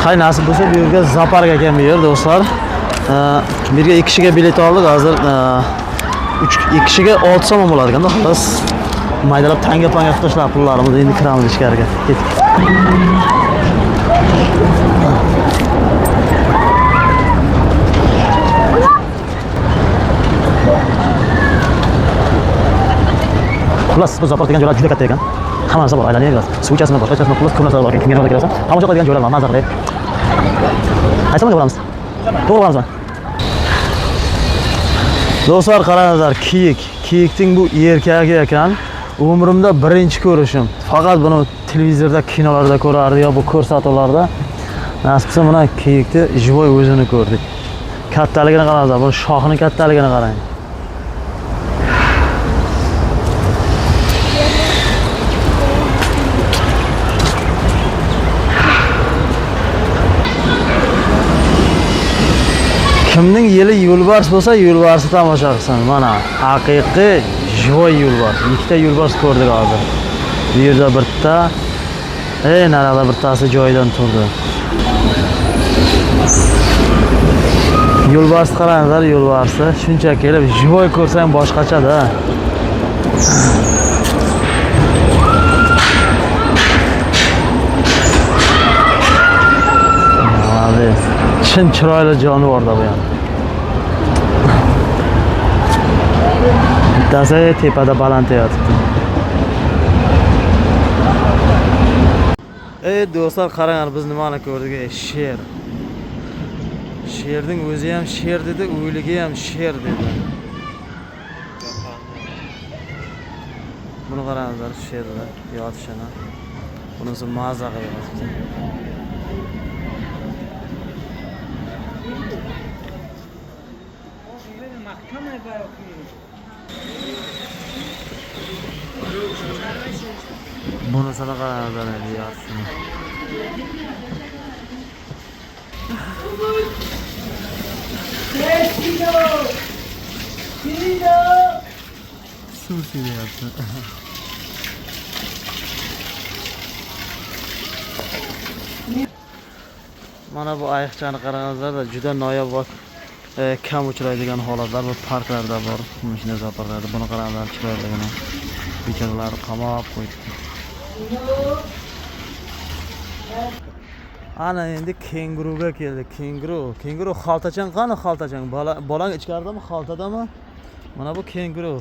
Hay nasib bo'lsa bu yerga zoopark ekan bu yer do'stlar. Bu yerga 2 kishiga bilet oldik. Hozir 3 2 kishiga 6 somon bo'lar ekanda xolos. Maydalab tanga panga qilib tashlab pullarimizni endi kiramiz ichkariga. Ketdik. Xullas, bu zoopark degan joylar juda katta ekan. Hamma narsa bor, aylanaverasiz. Suv ichasizmi, boshqa ichasizmi, xullas ko'p narsalar bor ekan. Kimga nima kelasan, tomosha qiladigan joylar bor, maza qilib. Qaysi tomonga boramiz? To'g'ri boramizmi? Do'stlar qaranglar, kiyik. Kiyikning bu erkagi ekan. Umrimda birinchi ko'rishim. Faqat buni televizorda, kinolarda ko'rardik yo bu ko'rsatuvlarda. Nasib qilsa mana kiyikni живой o'zini ko'rdik. Kattaligini qaranglar, buni shoxini kattaligini qarang. Kimning yili yo'lbars bo'lsa, yo'lbarsni tomosha qilsin. Mana haqiqiy живой yo'lbars. Ikkita yo'lbars ko'rdik hozir. Bu yerda bitta, narada bittasi joyidan turdi. Yo'lbars qaranglar, yo'lbarsni shuncha kelib живой ko'rsang boshqacha-da. Молодец. Chin chiroyli jonivorda bu ham. Bittasi tepada balandda yotibdi. Ey do'stlar qaranglar, biz nimani ko'rdik? Ey, sher. Sherning o'zi ham sher dedi, o'ligi ham sher dedi. Buni qaranglar, sherlar yotishini. Bunisi maza qilib yotibdi. Bunisini qaranglar endi yotishini. Suv sevyapti. Mana bu ayiqchani qarangizlarda juda noyob va kam uchraydigan holatlar bu parklarda bor. Mana shunday zooparklarda buni qaranglar chiroyligini. Bechoralar qamab qo'yibdi. Ana endi kenguruga keldik. Kenguru. Kenguru xaltachang qani xaltachang? Bola bolang ichkaridami, xaltadami? Mana bu kenguru.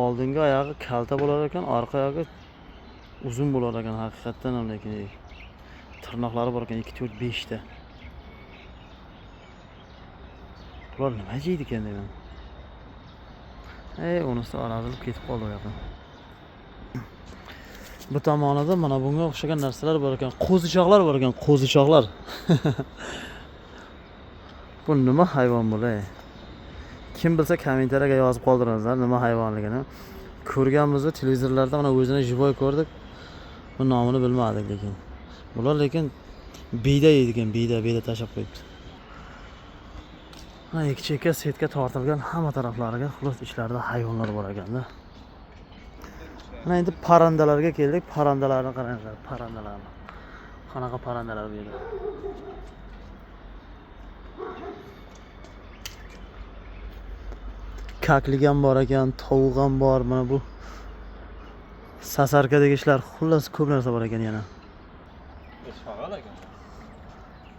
Oldingi oyog'i kalta bo'lar ekan, orqa oyog'i uzun bo'lar ekan haqiqatdan ham, lekin tirnoqlari bor ekan 2 4 5 ta. Bular nima yeydi ekan deyman. Ey, unisi arazilib ketib qoldi u yoqqa. Bu tomonida mana bunga o'xshagan narsalar bor ekan. Qo'zichoqlar bor ekan, qo'zichoqlar. Bu nima hayvon bu? Kim bilsa kommentariyaga yozib qoldiringizlar nima hayvonligini. Ko'rganmiz televizorlarda, mana o'zini живой ko'rdik. Bu nomini bilmadik lekin. Bular lekin biyda yeydi ekan, biyda, biyda tashlab qo'yibdi. Mana ikki chekka setka tortilgan hamma taraflariga, xullas ichlarida hayvonlar bor ekanda. Mana endi parrandalarga keldik. Parrandalarni qaranglar, parrandalarni. Qanaqa parrandalar bu yerda? Kaklik ham bor ekan, tovuq ham bor, mana bu sasarka degishlar, xullas ko'p narsa bor ekan yana. Shag'al ekan.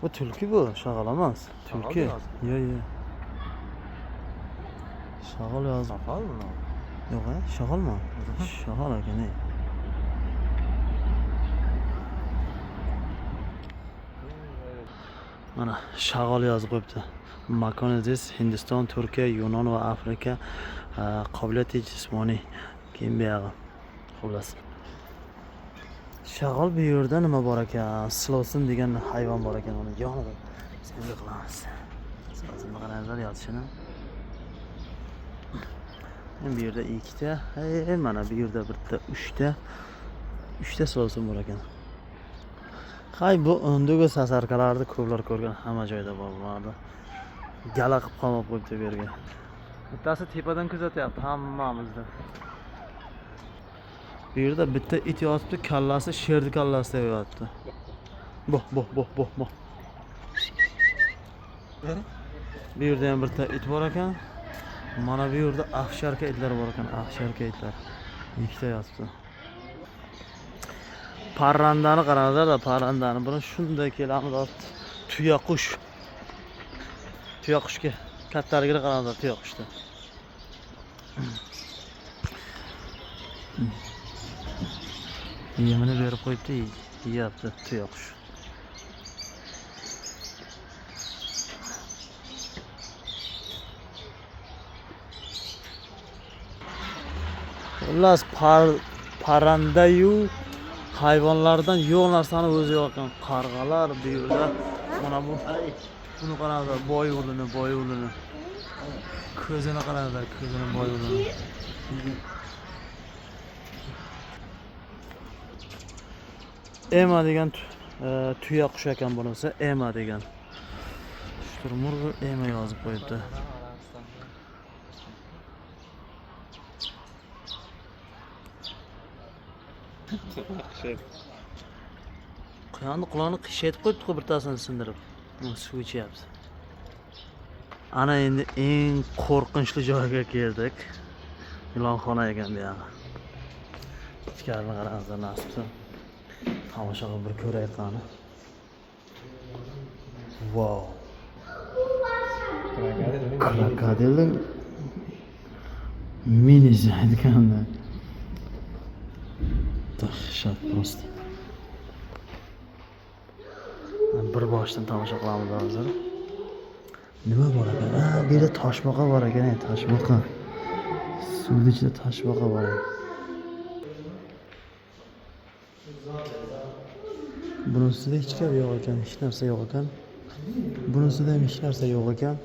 Bu tulki bu, shag'al emas. Tulki. Shag'al Yo, yo. Shag'al yozib. Shag'almi? Yo'q, a? Shag'almi? Shag'al ekan, ey. Mana shag'al yozib qo'yibdi. Makonizis Hindiston, Turkiya, Yunon va Afrika qobiliyati jismoniy. Keyin buyog'i. Xullas. Shag'al bu yerda nima bor ekan? Silovsin degan hayvon bor ekan, uni yonida senga qilamiz. Silovsinni qaranglar yotishini. Endi bu yerda ikkita, mana bu yerda bitta, uchta. Uchta silovsin bor ekan. Hay bu undugi sasarkalarni ko'plar ko'rgan, hamma joyda bor bularni. Gala qilib qamab qo'yibdi bu yerga. Bittasi tepadan kuzatyapti hammamizni. Bu yerda bitta it yotibdi, kallasi sherni kallasidek yotibdi. Boh, boh, boh, boh, boh. Bu yerda ham bitta it bor ekan. Mana bu yerda ovcharka itlar bor ekan, ovcharka itlar. Ikkita yotibdi. Parrandani qaranglar, parrandani. Buni shunday kelamiz, tuyaqush. Tuyaqushga kattaligini qaranglar, tuyaqushni. Yemini berib qo'yibdi, yeyapti tuyaqush. Xullas, parrandayu hayvonlardan yo'q narsani o'zi yo'q ekan. Qarg'alar bu yerda. Mana bu buni qaranglar, boyulini, boyulini. Ko'zini qaranglar, ko'zini boyulini. Ema degan tuya qush ekan bunisi, ema degan. Shturmurg ema yozib qo'yibdi. Quyonni qulog'ini qiyshaytib qo'yibdi-ku, birtasini sindirib. Suv ichyapti. Ana endi eng qo'rqinchli joyga keldik. Ilonxona ekan bu yog'i. Ichkarini qarangizlar, nasibsa. Tomosha qilib bir ko'raylik qani. Wow. Krokodilning minisi aytganda. Dahshat просто. Bir boshdan tomosha qilamiz hozir. Nima bor ekan? Ha, bu yerda toshbaqa bor ekan, toshbaqa. Suvning ichida toshbaqa bor ekan. Bunisida hech gap yo'q ekan, hech narsa yo'q ekan. Bunisida ham hech narsa yo'q ekan.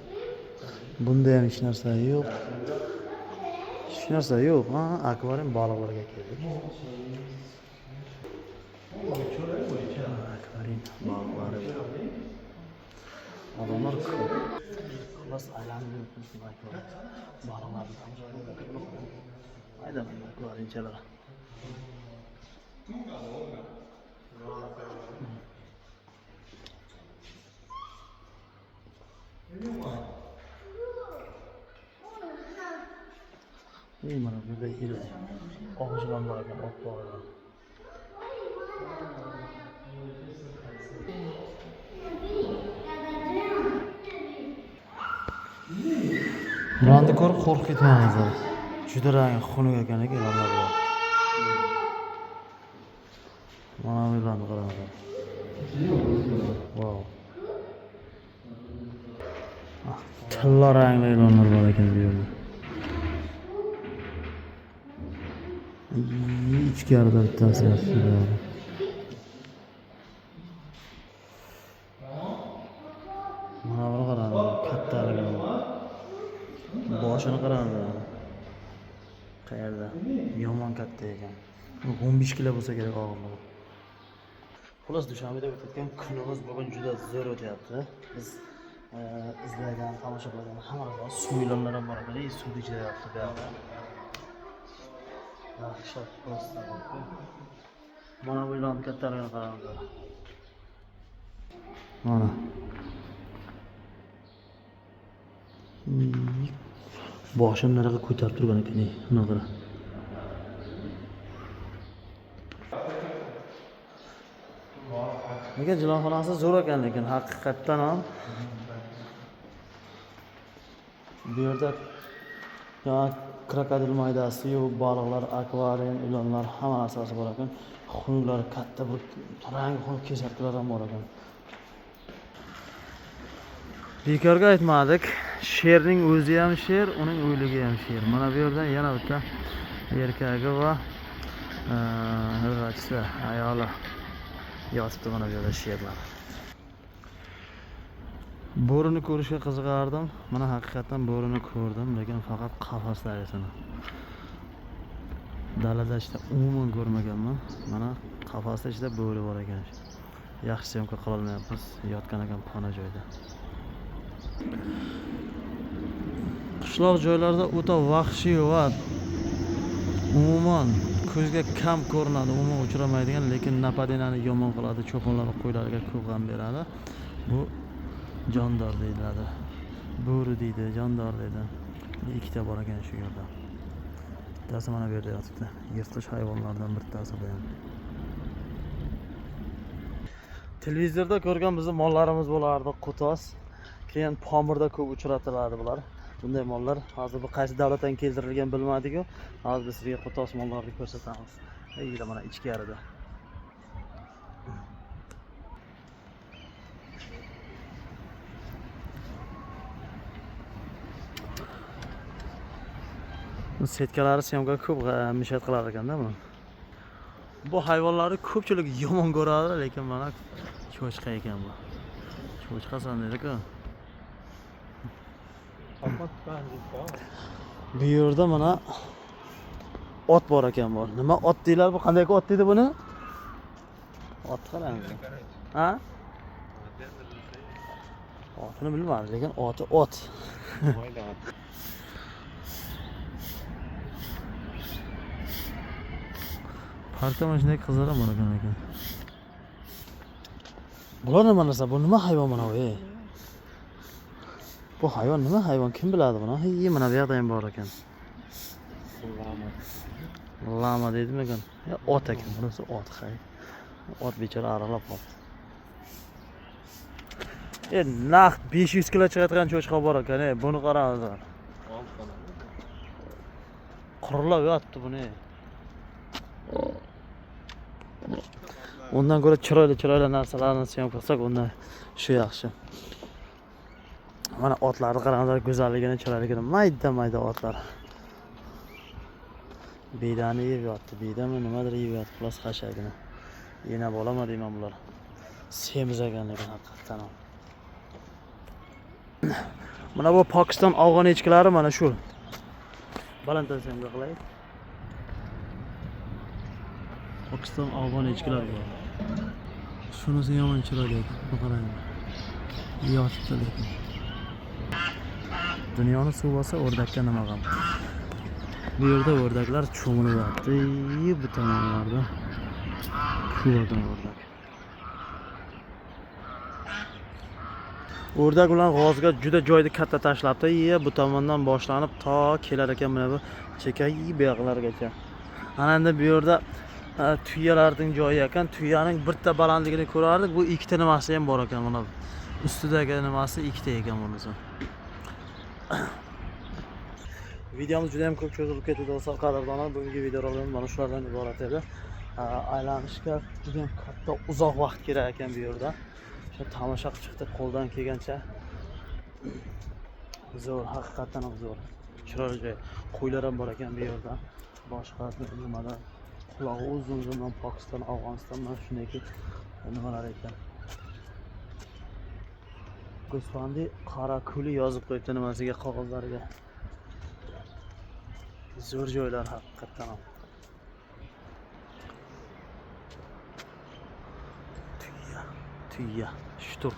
Bunda ham hech narsa yo'q. Hech narsa yo'q. Ha, akvarium baliqlarga keldik. Akvarium baliqlari. Odamlar ko'p. Xullas, aylanib yuribmiz akvarium baliqlarni tomosha qilib. Mayda akvariumchalar. Mana bu yerda iri oq ilon bor ekan, oppoq ilon. Ilonni ko'rib qo'rqib ketmangizlar. Juda rangi xunuk ekan ilonlar bor. Mana bu ilonni qaranglar. Wow. Tilla rangli ilonlar bor ekan bu yerda. Ichkarida bittasi yotibdi. Mana buni qaranglar, kattaligini. Boshini qaranglar. Qayerda? Yomon katta ekan. 15 kilo bo'lsa kerak og'irligi. Xullas, Dushanbeda o'tayotgan kunimiz bugun juda zo'r o'tyapti. Biz izlagan, tomosha qilgan hamma narsa, suv ilonlar ham bor ekan, suvni ichida yotibdi bu yoqda. Dahshat просто. Mana bu ilonni kattaligini qaranglar. Mana. Boshini nariga ko'tarib turgan ekan, buni qara. Lekin jilonxonasi zo'r ekan, lekin haqiqatdan ham bu yerda krokodil maydasi-yu, baliqlar, akvarium, ilonlar, hamma narsasi bor ekan. Xunuklar katta bir rangi xunuk kesatkalar ham bor ekan. Bekorga aytmadik. Sherning o'zi ham sher, uning o'ligi ham sher. Mana bu yerdan yana bitta erkagi va urg'achisi, ayoli yotibdi mana bu yerda sherlar. Bo'rini ko'rishga qiziqardim. Mana haqiqatan bo'rini ko'rdim, lekin faqat qafasdagisini. Dalada ichida umuman ko'rmaganman. Mana qafasda ichida bo'ri bor ekan. Yaxshi syomka qila olmayapmiz, yotgan ekan pona joyda. Qishloq joylarda o'ta vahshiy va umuman Ko'zga kam ko'rinadi, umuman uchramaydigan, lekin нападение ni yomon qiladi, cho'ponlar qo'ylariga ko'p g'am beradi. Bu jondor deyiladi. Bo'ri deydi, jondor deydi. Ikkita bor ekan shu yerda. Bittasi mana bu yerda yotibdi. Yirtqich hayvonlardan bittasi bu ham. Televizorda ko'rgan bizni mollarimiz bo'lardi, qo'tos. Keyin Pomirda ko'p uchratiladi bular. Bunday mollar hozir bu qaysi davlatdan keltirilgan bilmadik-ku. Hozir biz sizga qo'tos mollarni ko'rsatamiz. Ey, mana ichkarida. Bu setkalari съёмка ko'p мешать qilar ekanda buni. Bu hayvonlarni ko'pchilik yomon ko'radi, lekin mana cho'chqa ekan bu. Cho'chqasan dedi-ku. Bu yerda mana ot bor ekan bu. Nima ot deyiladi bu? Qanday ot deydi buni? Ot qarang. Ha? Otini bilmadim, lekin oti ot. Parkda mana shunday qizlar ham bor ekan lekin. Bular nima narsa? Bu nima hayvon mana bu? Ey? Bu hayvon nima hayvon? Kim biladi buni? Hey, mana bu yoqda ham bor ekan. Lama deydimi ekan? Ya, ot ekan. Bunisi ot, hay. Ot bechora aralab qoldi. Naq 500 kilo chiqadigan cho'chqa bor ekan, ey, buni qaranglar. Qurilab yotdi buni. Undan ko'ra chiroyli chiroyli narsalarni съёмка qilsak, undan shu yaxshi. Mana otlarni qaranglar, go'zalligini, chiroyligini, mayda mayda otlar. Bedani yeb yotdi, bedami nimadir yeb yotdi, xullas xashagini. Yana bolama deyman bular. Semiz ekan lekin haqiqatan ham. Mana bu Pokiston afg'on echkilari mana shu. Balanddan съёмка qilay. Pokiston afg'on echkilari bor. Shunisi yomon chiroyli ekan, buni qarang. Yotibdi lekin. Dunyoni suv bosa o'rdakka nima g'am. Bu yerda o'rdaklar cho'milib yotdi. Bu tomonlarda ko'p ekan o'rdak. O'rdak bilan g'ozga juda joyni katta tashlabdi. Bu tomondan boshlanib to kelar ekan mana bu chekka bu yoqlargacha. Ana endi bu yerda tuyalarning joyi ekan. Tuyaning bitta balandligini ko'rardik. Bu ikkita nimasi ham bor ekan mana bu. Ustidagi nimasi ikkita ekan bunisi. Videomiz juda ham ko'p cho'zilib ketdi do'stlar, qadrdonlar. Bugungi videorolikimiz mana shulardan iborat edi. Aylanishga juda ham katta uzoq vaqt kerak ekan bu yerda. O'sha tomosha qilib chiqdik qo'ldan kelgancha. Zo'r, haqiqatan ham zo'r. Chiroyli joy. Qo'ylar ham bor ekan bu yerda. Boshqa nimalar, qulog'i uzun uzundan Pokiston, Afg'oniston mana shunday nimalar ekan. Go'sfandi Qorako'li yozib qo'yibdi nimasiga, qog'ozlariga. Zo'r joylar haqiqatan ham. Tuya, tuya, shutur.